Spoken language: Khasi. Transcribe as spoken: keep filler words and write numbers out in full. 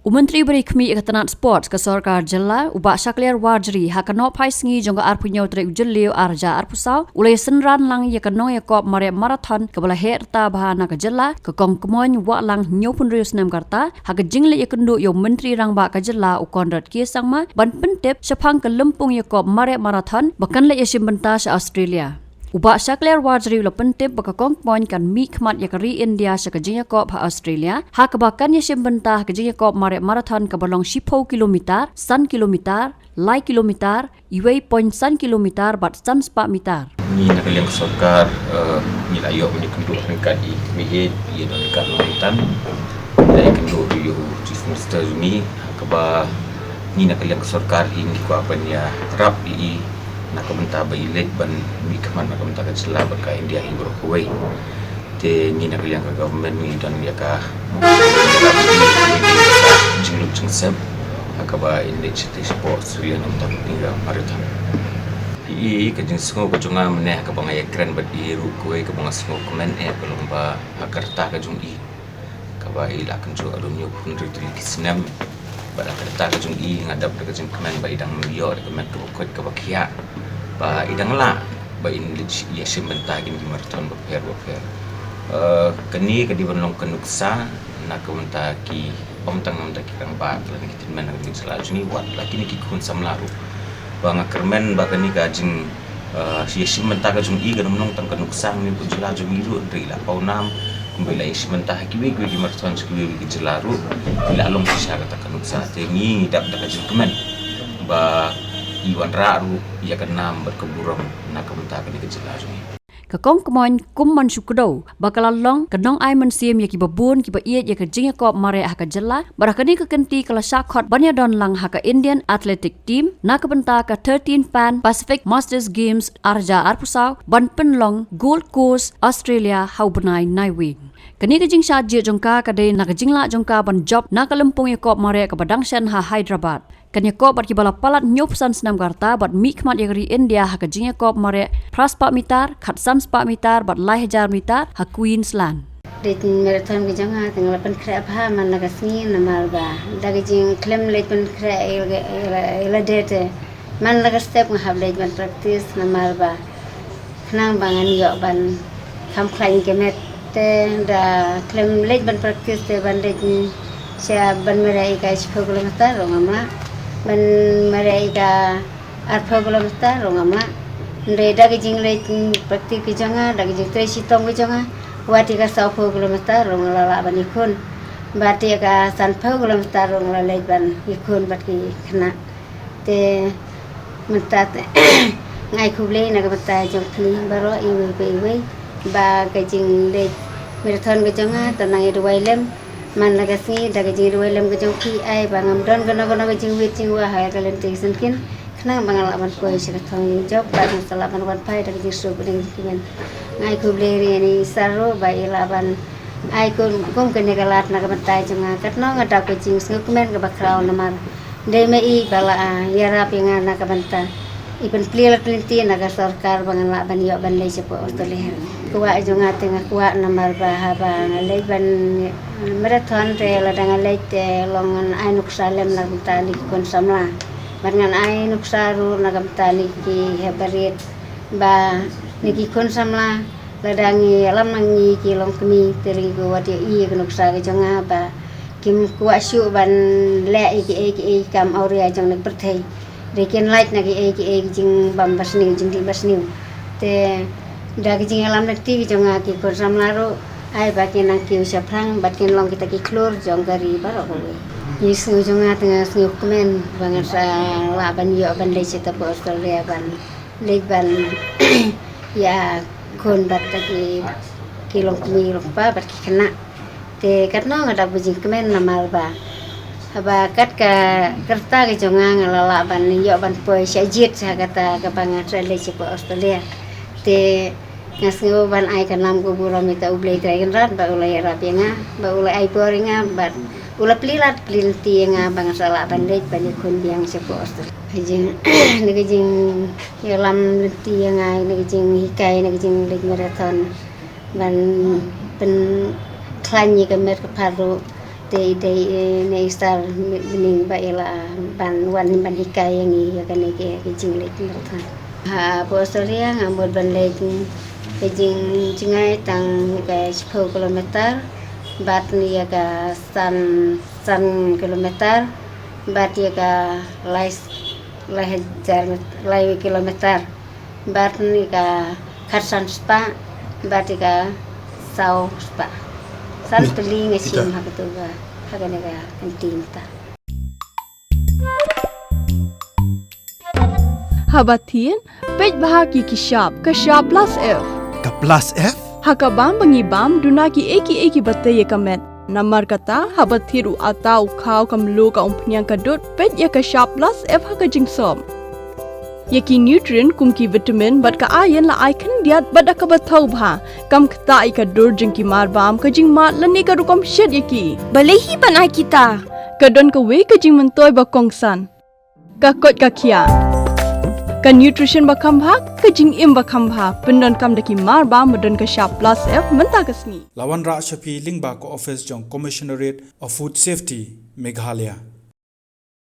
U Myntri ba dei khmih ïa ka tnat sports ka sorkar jylla, u Bah Shakliar Warjri, ha ka nohphai sngi jong ka arphew hynñiew tarik u Jylliew arhajar arphew saw, u la ïasynran lang ïa ka nongïakop mareh marathon kaba la heh rta bha na ka jylla, ka Kong Kmoin Wahlang, hynñiewphew hynriew snem ka rta, ha ka jingleit ïakynduh ïa u Myntri Rangbah ka jylla u Conrad K Sangma ban pyntip shaphang ka lympung ïakop mareh marathon ba kan leit ïashim bynta sha Australia. U Bah Shakliar Warjri u la pyntip ba ka Kong Kmoin kan mihkhmat ïa ka ri India sha ka jingïakop ha Australia, ha kaba kan ïashim bynta ha ka jingïakop mareh marathon kaba long shiphew kilometer, san kilometer, lai kilometer, uwei point san kilometer bad san spah meter. Ngi na ka liang ka sorkar, eh, ngi la ïoh ban ïakynduh ryngkat i Kmie Ïeid, i Don Kat Nongtan. Ngi la ïakynduh ïa u Chief Minister jong ngi, ha kaba ngi na ka liang ka sorkar hi ngi kwah ban ïarap ïa i na ka bynta ba i leit ban mihkhmat na ka bynta ka jylla bad ka India hi baroh kawei. Te ngi na ka liang ka government ngi don ïa ka jinglut jingsep ha kaba in leit shatei shapoh Australia na ka bynta ka marathon. I ka jingsngew ka jong nga mynne ha kaba nga ïakren bad i ruh kawei kaba nga sngewkmen eh ka long ba ha ka rta ka jong i kaba i la kynjoh ha u hynñiewphew hynriew tylli ki snem. Bad ha ka rta ka jong i nga dap da ka jingkmen ba i dang ïoh da ka met kaba koit kaba khiah ba i dang lah ba in leit ïashim bynta kine ki marathon bapher bapher. Eh, kane ka dei ban long ka nuksa na ka bynta ki, ym tang na ka bynta ki rangbah lane ki tymmen na ka jylla jong ngi, wat la kine ki khun samla ruh. Ba nga kyrmen ba kane ka jing, eh, ïashim bynta ka jong i kan ym long tang ka nuksa hangne hapoh jylla jong ngi ruh, hynrei i la pawnam kumba i la ïashim bynta ha kiwei kiwei ki marathon sha kiwei kiwei ki jylla ruh, i la long shisha kata ka nuksa. Te ngi dap da ka jingkmen ba i wanrah ruh ïa ka nam bad ka burom na ka bynta kane ka jylla jong ngi. Ka Kong Kmoin kum ban shu kdew ba ka la long ka nongai mynsiem ïa kiba bun kiba ïeit ïa ka jingïakop mareh ha ka jylla, bad ha kane ka kynti ka la shah khot ban ïadon lang ha ka Indian Athletic Team na ka bynta ka thirteen Pan Pacific Masters Games arhajar arphew saw ban pynlong Gold Coast, Australia ha u bnai Naiwieng. Kane ka jingshah jied jong ka ka dei na ka jinglah jong ka ban jop na ka lympung ïakop mareh kaba dang shen ha Hyderabad. Kan ïakop bad kiba la palat hynñiewphew san snem ka rta bad mihkhmat ïa ka ri India ha ka jingïakop mareh phra spah meter, khatsan spah meter bad lai hajar meter ha Queensland. Dei marathon ka jong nga te nga la pynkhreh bha man la ka sngi namar ba da ka jingkhlem leit pynkhreh ïa la, ïa la, ïa lade te man la ka step nga hap leit ban practice namar ba khnang ba ngan ïoh ban kham khlaiñ ïa ka met. Te da khlem leit ban practice te ban leit sha ban mareh ïa ka shiphew kilometer ruh ngam lah, ban mareh ïa ka arphew kilometer ruh ngam lah. Hynrei da ka jingleit practice ka jong nga, da ka jingtrei shitom ka jong nga, wat ïa ka sawphew kilometer ruh nga la lah ban ïakhun. Bad ïa ka sanphew kilometer ruh nga la leit ban ïakhun bad ki khynnah. Te mynta te nga ai khublei na ka bynta jong phi baroh iwei pa iwei ba ka jingleit marathon ka jong nga te nang ïa duwai lem man la ka sngi da ka jingduwai lem ka jong phi ai ba ngam don kano kano ka jingwit jingwa ha ka lynti ka syngkien khnang ba nga lah ban poi sha ka thong jingjop bad nga sa lah ban wan phai da ka jingsuk bad ka jingkmen. Nga ai khublei ïa ine i sar ruh ba i lah ban ai kum, kum kane ka lad na ka bynta jong nga. Katno nga dap ka jingsngewkmen kaba khraw namar dei ma i ba la, ah, ïarap ïa nga na ka bynta. I pynplie la pynlynti na ka sorkar ba ngan lah ban ïoh ban leit shapoh Australia. Kwah jong nga te nga kwah namar ba haba nga leit ban marathon te lada nga leit te long ngan ai nuksa lem na ka bynta ine ki khun samla. Bad ngan ai nuksa ruh na ka bynta ine ki heh barit ba ine ki khun samla. Lada ngi ïalam na ngi ki longkmie te lei ko wat ïohi ïa ka nuksa ka jong nga ba kim kwah shuh ban leh ïa kiei kiei ki kam awria jong ngi pyrthei. Dei kin lait na kiei kiei ki jingbam basniew jingdih basniew. Te da ki jingïalam lynti ki jong nga ki khun samla ruh ai ba kin nang kiew shaphrang bad kin long kita ki khlur jong ka ri baroh kawei. Ïa sngew jong nga te nga sngewkmen ba ngan sa lah ban ïoh ban leit sha ta ka Australia ban leit ban ïakhun bad ki, ki longkmie longkpa bad ki khynnah. Te katno nga dap ka jingkmen namar ba haba kat ka rta ka jong nga nga la lah ban ïoh ban poi sha jied sha kata kaba nga sa leit shapoh Australia. Te nga sngew ban ai ka nam ka burom ïa uta U Blei Trai Kynrad ba u la ïarap ïa nga, ba u la ai bor ïa nga bad u la plie lad plie lynti ïa nga ba nga sa lah ban leit ban ïakhun biang shapoh Australia. Ka jing, ïa ka jingïalam lynti ïa nga, ïa ka jinghikai, ïa ka jingleit marathon ban pynkhlaiñ ïa ka met ka phad ruh Te dei, eh, ne i star bynta ba i la ban wan ban hikai ïa ngi ïa kane ka, ka jingleit marathon. Ha, ha Australia nga mut ban leit ka jingjngai tang ïa ka shiphew kilometer, bad ïa ka san, san kilometer, bad ïa ka lai, lai hajar met-, lai kilometer, bad ïa ka khatsan spah, bad ïa ka saw spah. San tylli nga shim ha katu ka, ha kane ka kynti mynta. Haba thied, peit bha ki ki shap, ka shap plus F. Ka plus F? Ha ka bam ba ngi bam, duna ki ei ki ei kiba tei ïa ka met. Namar kata, haba thied u atta, u khaw, ka mluh, ka umphniang, ka dud, peit ïa ka shap plus F ha ka jingsop. Ïa ki nutrient kum ki vitamin bad ka iron la ai khyndiat bad da kaba thaw bha. Kam ktah ïa ka dur jong ki marbam, ka jingmad lane ka rukom shet ïa ki. Balei hi ban ai kita? Ka don kawei ka jingmyntoi ba kongsan. Ka koit ka khiah. Ka nutrition ba kham bha, ka jingim ba kham bha. Pyndonkam da ki marbam ba don ka shap plus F mynta ka sngi. La wanrah sha phi lyngba ka office jong Commissionerate of Food Safety, Meghalaya.